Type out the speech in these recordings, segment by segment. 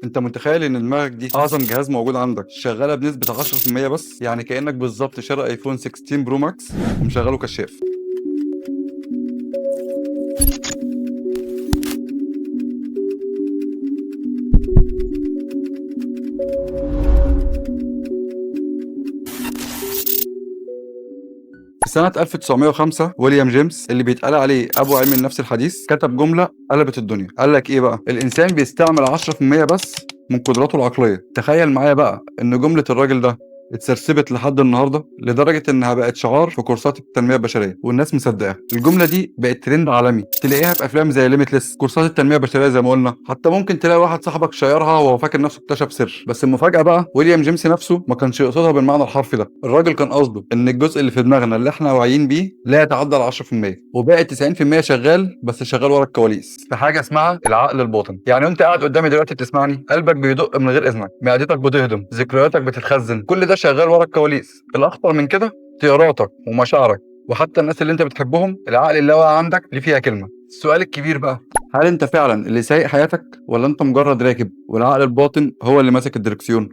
انت متخيل ان دماغك دي اعظم جهاز موجود عندك شغالة بنسبة 10% بس؟ يعني كانك بالظبط شاري iPhone 16 Pro Max ومشغله كشاف. في سنة 1905 ويليام جيمس اللي بيتقال عليه أبو علم النفس الحديث كتب جملة قلبت الدنيا. قال لك إيه بقى؟ الإنسان بيستعمل 10% بس من قدراته العقلية. تخيل معايا بقى إن جملة الراجل ده اتسرسبت لحد النهارده لدرجة انها بقت شعار في كورسات التنمية البشرية والناس مصدقاها. الجملة دي بقت ترند عالمي، تلاقيها في افلام زي Limitless، كورسات التنمية البشرية زي ما قلنا، حتى ممكن تلاقي واحد صاحبك شيرها وهو فاكر نفسه اكتشف سر. بس المفاجاة بقى ويليام جيمس نفسه ما كانش يقصدها بالمعنى الحرفي ده. الراجل كان قصده ان الجزء اللي في دماغنا اللي احنا واعيين بيه لا يتعدى ال 10%، وباقي 90% شغال، بس شغال ورا الكواليس في حاجة اسمها العقل الباطن. يعني انت قاعد قدامي دلوقتي بتسمعني، قلبك بيدق من غير اذنك، معدتك بتهضم، ذكرياتك بتتخزن، كل ده شغال ورا الكواليس. الاخطر من كده اختياراتك ومشاعرك وحتى الناس اللي انت بتحبهم، العقل اللاواعي عندك ليه فيها كلمة. السؤال الكبير بقى، هل انت فعلا اللي سايق حياتك ولا انت مجرد راكب والعقل الباطن هو اللي ماسك الدركسيون؟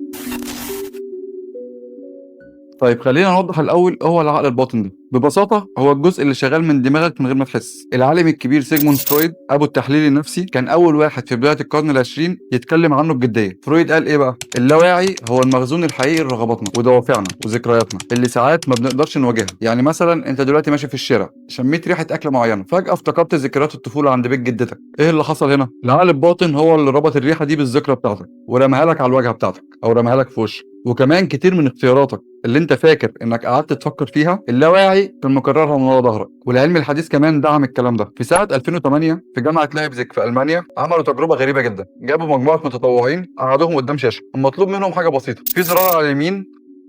طيب خلينا نوضح الاول هو العقل الباطن ده. ببساطة هو الجزء اللي شغال من دماغك من غير ما تحس. العالم الكبير سيجموند فرويد ابو التحليل النفسي كان اول واحد في بداية القرن العشرين يتكلم عنه بجدية. فرويد قال ايه بقى؟ اللاواعي هو المخزون الحقيقي لرغباتنا ودوافعنا وذكرياتنا اللي ساعات ما بنقدرش نواجهها. يعني مثلا انت دلوقتي ماشي في الشارع، شميت ريحه اكله معينة، فجاة افتكرت ذكريات الطفولة عند بيت جدتك. ايه اللي حصل هنا؟ العقل الباطن هو اللي ربط الريحة دي بالذكرى بتاعتك ورماها لك على الواجهة بتاعتك او رماها لك في وشك. وكمان كتير من اختياراتك اللي انت فاكر انك قعدت تفكر فيها، اللاواعي كان مكررها من ورا ظهرك. والعلم الحديث كمان دعم الكلام ده. في سنة 2008 في جامعه لايبزيج في المانيا عملوا تجربه غريبة جدا. جابوا مجموعة متطوعين قعدوهم قدام شاشة، المطلوب منهم حاجة بسيطة، في زرار على اليمين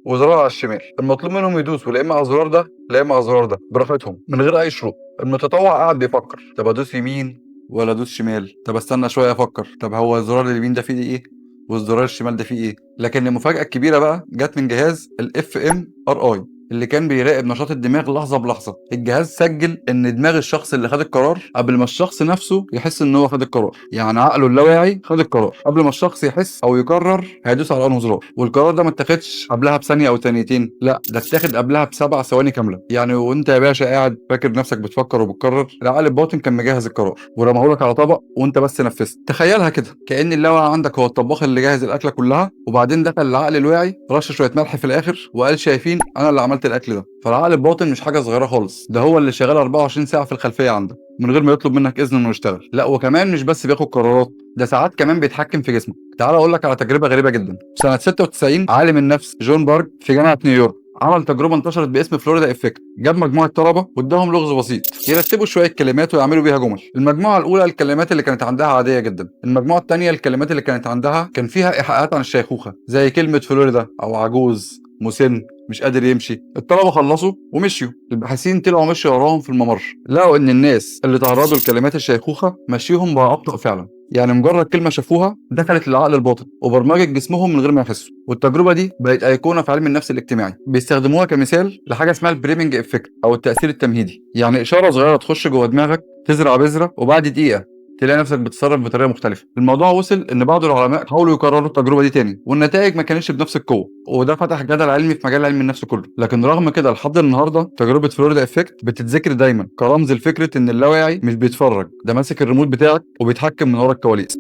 وزرار على الشمال، المطلوب منهم يدوسوا لا اما على الزرار ده لا اما على الزرار ده براحتهم من غير اي شروط. المتطوع قعد بيفكر، طب ادوس يمين ولا ادوس شمال؟ طب استنى شوية افكر، طب هو الزرار اليمين ده فيه ايه والزرار الشمال ده فيه ايه؟ لكن المفاجأة الكبيرة بقى جت من جهاز ال fMRI اللي كان بيراقب نشاط الدماغ لحظة بلحظة. الجهاز سجل ان دماغ الشخص اللي خد القرار قبل ما الشخص نفسه يحس ان هو خد القرار. يعني عقله اللاواعي خد القرار قبل ما الشخص يحس او يقرر هيدوس على انه زرار. والقرار ده ما اتاخدش قبلها بثانية او ثانيتين، لا ده اتاخد قبلها ب7 ثواني كاملة. يعني وانت يا باشا قاعد فاكر نفسك بتفكر وبتقرر، العقل الباطن كان مجهز القرار ورماه لك على طبق وانت بس نفذت. تخيلها كده، كأن اللاوعي عندك هو الطباخ اللي جهز الاكلة كلها، وبعدين دخل العقل الواعي رش شوية ملح في الاخر وقال شايفين انا اللي عملت الاكل ده. فالعقل الباطن مش حاجة صغيرة خالص، ده هو اللي شغال 24 ساعة في الخلفية عندك من غير ما يطلب منك اذن انه يشتغل. لا وكمان مش بس بياخد قرارات، ده ساعات كمان بيتحكم في جسمك. تعال اقول لك على تجربه غريبة جدا. سنة 96 عالم النفس جون بارك في جامعه نيويورك عمل تجربه انتشرت باسم Florida effect. جاب مجموعة طلبه واداهم لغز بسيط يرتبوا شوية كلمات ويعملوا بيها جمل. المجموعة الاولى الكلمات اللي كانت عندها عادية جدا، المجموعة الثانية الكلمات اللي كانت عندها كان فيها ايحاءات عن الشيخوخة زي كلمة فلوريدا او عجوز، مسن، مش قادر يمشي. الطلبة خلصوا ومشيوا، الباحثين طلعوا مشوا وراهم في الممر، لقوا ان الناس اللي تعرضوا لكلمات الشيخوخة مشيهم بقى ابطا فعلا. يعني مجرد كلمة شافوها دخلت للعقل الباطن وبرمجت جسمهم من غير ما يحسوا. والتجربة دي بقت ايقونة في علم النفس الاجتماعي، بيستخدموها كمثال لحاجة اسمها ال priming effect او التاثير التمهيدي. يعني اشارة صغيرة تخش جوه دماغك تزرع بذرة وبعد دقيقة تلاقي نفسك بتتصرف بطريقة مختلفة. الموضوع وصل ان بعض العلماء حاولوا يكرروا التجربة دي تاني والنتائج ما كانتش بنفس القوة، وده فتح جدل علمي في مجال علم النفس كله. لكن رغم كده لحد النهارده تجربه Florida effect بتتذكر دايما كرمز لفكرة ان اللاواعي مش بيتفرج، ده ماسك الريموت بتاعك وبيتحكم من ورا الكواليس.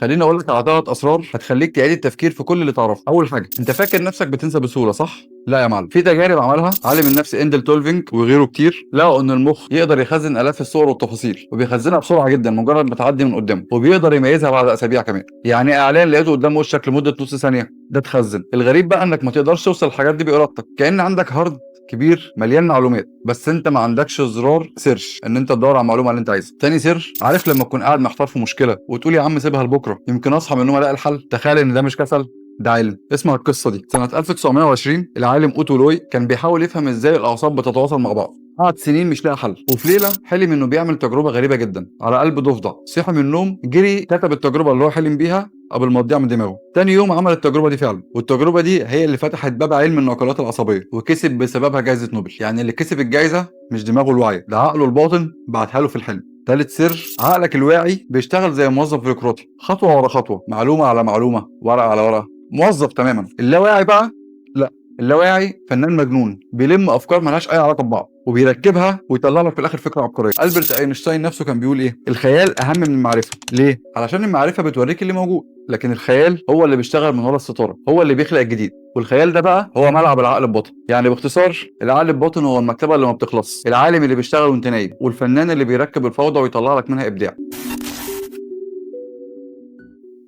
خليني اقول لك على 3 اسرار هتخليك تعيد التفكير في كل اللي تعرفه. اول حاجة، انت فاكر نفسك بتنسى بسهولة صح؟ لا يا معلم. في تجارب عملها عالم النفس اندل تولفينج وغيره كتير، لقوا ان المخ يقدر يخزن الاف الصور والتفاصيل وبيخزنها بسرعة جدا مجرد ما تعدي من قدامه، وبيقدر يميزها بعد اسابيع كمان. يعني اعلان لقيته قدام وشك لمدة نص ثانية ده اتخزن. الغريب بقى انك ما تقدرش توصل الحاجات دي بارادتك، كأن عندك hard كبير مليان معلومات بس انت ما عندكش زرار search ان انت تدور على المعلومة اللي انت عايزها. تاني سر، عارف لما تكون قاعد محتار في مشكلة وتقول يا عم سيبها لبكرة يمكن اصحى من النوم الاقي الحل؟ تخيل ان ده مش كسل، ده علم. اسمع القصة دي. سنة 1920 العالم اوتو لوي كان بيحاول يفهم ازاي الاعصاب بتتواصل مع بعض. قعد سنين مش لاقي حل، وفي ليلة حلم انه بيعمل تجربه غريبة جدا على قلب ضفدع. صحي من النوم جري كتب التجربة اللي هو حلم بيها قبل ما تضيع من دماغه. تاني يوم عمل التجربة دي فعلا، والتجربة دي هي اللي فتحت باب علم النقلات العصبية وكسب بسببها جائزة نوبل. يعني اللي كسب الجائزة مش دماغه الواعية، ده عقله الباطن بعتها له في الحلم. تالت سر، عقلك الواعي بيشتغل زي موظف بيروقراطي، خطوة ورا خطوة، معلومة على معلومة، ورقة على ورقة، موظف تماما. اللاواعي بقى لا، اللاواعي فنان مجنون بيلم افكار مالهاش اي علاقة ببعض وبيركبها ويطلع لك في الاخر فكرة عبقرية. البرت اينشتاين نفسه كان بيقول ايه؟ الخيال اهم من المعرفة. ليه؟ علشان المعرفة بتوريك اللي موجود، لكن الخيال هو اللي بيشتغل من ورا الستارة، هو اللي بيخلق الجديد. والخيال ده بقى هو ملعب العقل الباطن. يعني باختصار العقل الباطن هو المكتبة اللي ما بتخلص، العالم اللي بيشتغل وانت نايم، والفنان اللي بيركب الفوضى ويطلع لك منها ابداع.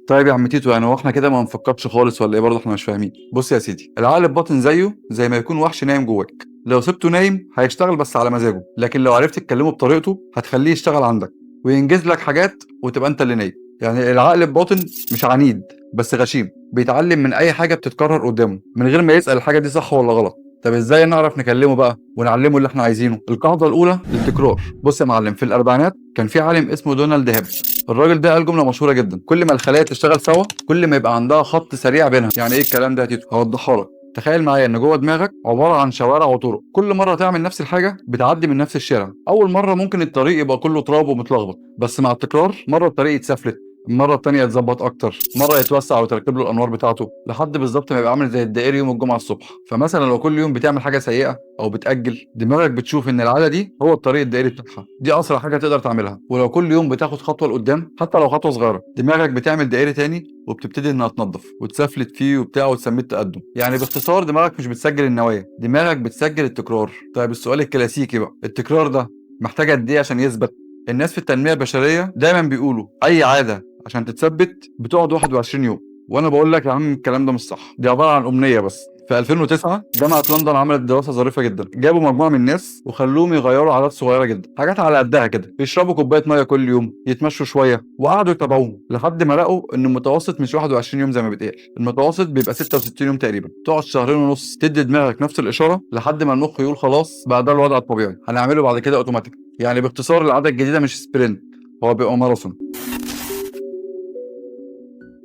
طيب يا عم تيتو، يعني هو احنا كده ما نفكرش خالص ولا ايه؟ برضه احنا مش فاهمين. بص يا سيدي، العقل الباطن زيه زي ما يكون وحش نايم جواك، لو سبته نايم هيشتغل بس على مزاجه، لكن لو عرفت تكلمه بطريقته هتخليه يشتغل عندك وينجز لك حاجات وتبقى انت اللي نايم. يعني العقل الباطن مش عنيد بس غشيم، بيتعلم من اي حاجة بتتكرر قدامه من غير ما يسال الحاجة دي صح ولا غلط. طب ازاي نعرف نكلمه بقى ونعلمه اللي احنا عايزينه؟ القاعدة الاولى، التكرار. بص يا معلم، في الاربعينات كان في عالم اسمه دونالد هيب. الراجل ده قال جملة مشهورة جدا، كل ما الخلايا تشتغل سوا كل ما يبقى عندها خط سريع بينها. يعني ايه الكلام ده يا تيتو؟ هوضحها لك. تخيل معايا ان جوه دماغك عبارة عن شوارع وطرق، كل مرة تعمل نفس الحاجة بتعدي من نفس الشارع. اول مرة ممكن الطريق يبقى كله تراب ومتلخبط، بس مع التكرار مرة الطريق يتسفلت، المرة الثانية يتظبط اكتر، مرة يتوسع وتركب له الانوار بتاعته، لحد بالظبط ما يبقى عامل زي الدائري يوم الجمعة الصبح. فمثلا لو كل يوم بتعمل حاجة سيئه او بتاجل، دماغك بتشوف ان العادة دي هو الطريق الدائري بتاعها، دي اسرع حاجة تقدر تعملها. ولو كل يوم بتاخد خطوة لقدام حتى لو خطوة صغيرة، دماغك بتعمل دائري تاني وبتبتدي انها تنظف وتسفلت فيه وبتاع وتسميه التقدم. يعني باختصار دماغك مش بتسجل النوايا، دماغك بتسجل التكرار. طيب السؤال الكلاسيكي بقى، التكرار ده محتاج قد ايه عشان يثبت؟ الناس في التنمية البشرية دايما بيقولوا اي عادة عشان تتثبت بتقعد 21 يوم، وانا بقول لك يا عم الكلام ده مش صح، دي عبارة عن امنية بس. في 2009 جامعه لندن عملت دراسة ظريفة جدا، جابوا مجموعة من الناس وخلوهم يغيروا عادات صغيرة جدا، حاجات على قدها كده، يشربوا كوباية مية كل يوم، يتمشوا شوية، وقعدوا يتابعوهم لحد ما لقوا ان المتوسط مش 21 يوم زي ما بيتقال، المتوسط بيبقى 66 يوم تقريبا. تقعد 2.5 شهر تدي دماغك نفس الاشارة لحد ما المخ يقول خلاص بقى ده الوضع الطبيعي، هنعمله بعد كده اوتوماتيك. يعني باختصار العادة الجديدة مش sprint، هو بيبقى ماراثون.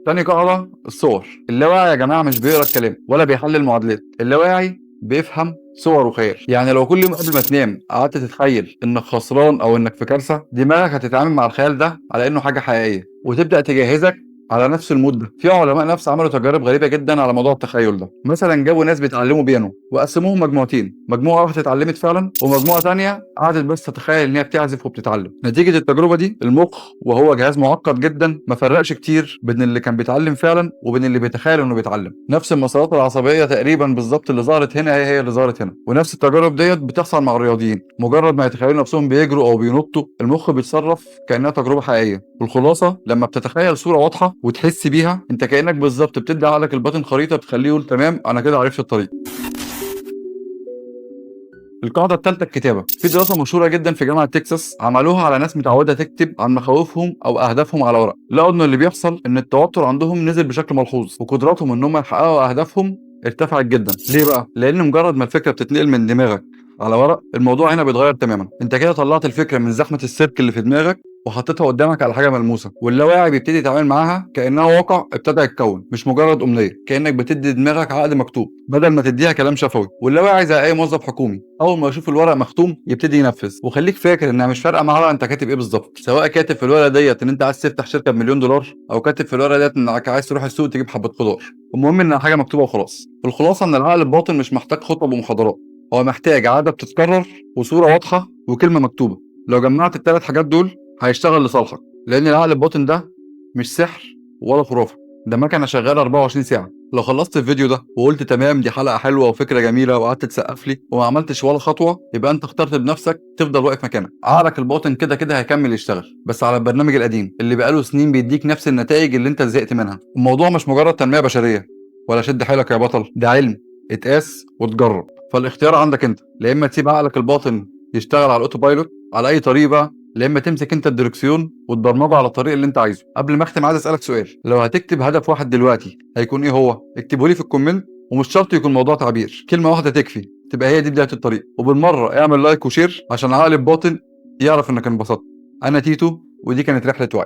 تاني قاعدة، الصور. اللاواعي يا جماعة مش بيقرا الكلام ولا بيحلل معادلات، اللاواعي بيفهم صور وخيال. يعني لو كل يوم قبل ما تنام قعدت تتخيل انك خسران او انك في كارثة، دماغك هتتعامل مع الخيال ده على انه حاجة حقيقية وتبدأ تجهزك على نفس ال mood ده. في علماء نفس عملوا تجارب غريبة جدا على موضوع التخيل ده. مثلا جابوا ناس بيتعلموا بيانو وقسموهم مجموعتين، مجموعة واحدة اتعلمت فعلا ومجموعة ثانية قعدت بس تتخيل ان هي بتعزف وبتتعلم. نتيجة التجربة دي المخ، وهو جهاز معقد جدا، ما فرقش كتير بين اللي كان بيتعلم فعلا وبين اللي بيتخيل انه بيتعلم. نفس المسارات العصبية تقريبا بالظبط اللي ظهرت هنا هي اللي ظهرت هنا. ونفس التجارب ديت بتحصل مع الرياضيين، مجرد ما يتخيلوا نفسهم بيجروا او بينطوا المخ بيتصرف كانها تجربه حقيقية. والخلاصة، لما بتتخيل صوره واضحة وتحس بيها انت كانك بالظبط بتدي عقلك الباطن خريطة بتخليه يقول تمام انا كده عرفت الطريق. القاعدة الثالثة، الكتابة. في دراسة مشهورة جدا في جامعه تكساس عملوها على ناس متعوده تكتب عن مخاوفهم او اهدافهم على ورق، لقوا ان اللي بيحصل ان التوتر عندهم نزل بشكل ملحوظ وقدراتهم ان هم يحققوا اهدافهم ارتفعت جدا. ليه بقى؟ لان مجرد ما الفكرة بتتنقل من دماغك على ورق الموضوع هنا بيتغير تماما. انت كده طلعت الفكرة من زحمة السيرك اللي في دماغك وحطيتها قدامك على حاجة ملموسة، واللاواعي بيبتدي يتعامل معاها كانها واقع ابتدى يتكون، مش مجرد امنية. كانك بتدي دماغك عقد مكتوب بدل ما تديها كلام شفوي. واللاواعي زي اي موظف حكومي، اول ما يشوف الورق مختوم يبتدي ينفذ. وخليك فاكر انها مش فارقه معاه انت كاتب ايه بالظبط، سواء كاتب في الورقة ديت ان انت عايز تفتح شركة ب$1,000,000 او كاتب في الورقة ديت انك عايز تروح السوق تجيب حبه خضار، المهم انها حاجة مكتوبة وخلاص. الخلاصة ان العقل الباطن مش محتاج خطب ومحاضرات، هو محتاج عادة بتتكرر وصوره واضحة وكلمه مكتوبة. لو جمعت الثلاث حاجات دول هيشتغل لصالحك، لان العقل الباطن ده مش سحر ولا خرافه، ده مكنه شغالة 24 ساعة. لو خلصت الفيديو ده وقلت تمام دي حلقة حلوة وفكره جميلة وقعدت تسقف لي وما عملتش ولا خطوة، يبقى انت اخترت بنفسك تفضل واقف مكانك. عقلك الباطن كده كده هيكمل يشتغل، بس على البرنامج القديم اللي بقاله سنين بيديك نفس النتائج اللي انت زهقت منها. الموضوع مش مجرد تنمية بشرية ولا شد حيلك يا بطل، ده علم اتقاس وتجرب. فالاختيار عندك انت، لا اما تسيب عقلك الباطن يشتغل على ال autopilot على اي طريقه، لا اما تمسك انت الدركسيون وتبرمجه على الطريق اللي انت عايزه. قبل ما اختم عايز اسالك سؤال، لو هتكتب هدف واحد دلوقتي هيكون ايه هو؟ اكتبه لي في ال comment، ومش شرط يكون موضوع تعبير، كلمة واحدة تكفي تبقى هي دي بداية الطريق. وبالمره اعمل like و share عشان عقل الباطن يعرف انك انبسطت. انا تيتو، ودي كانت رحله وعي.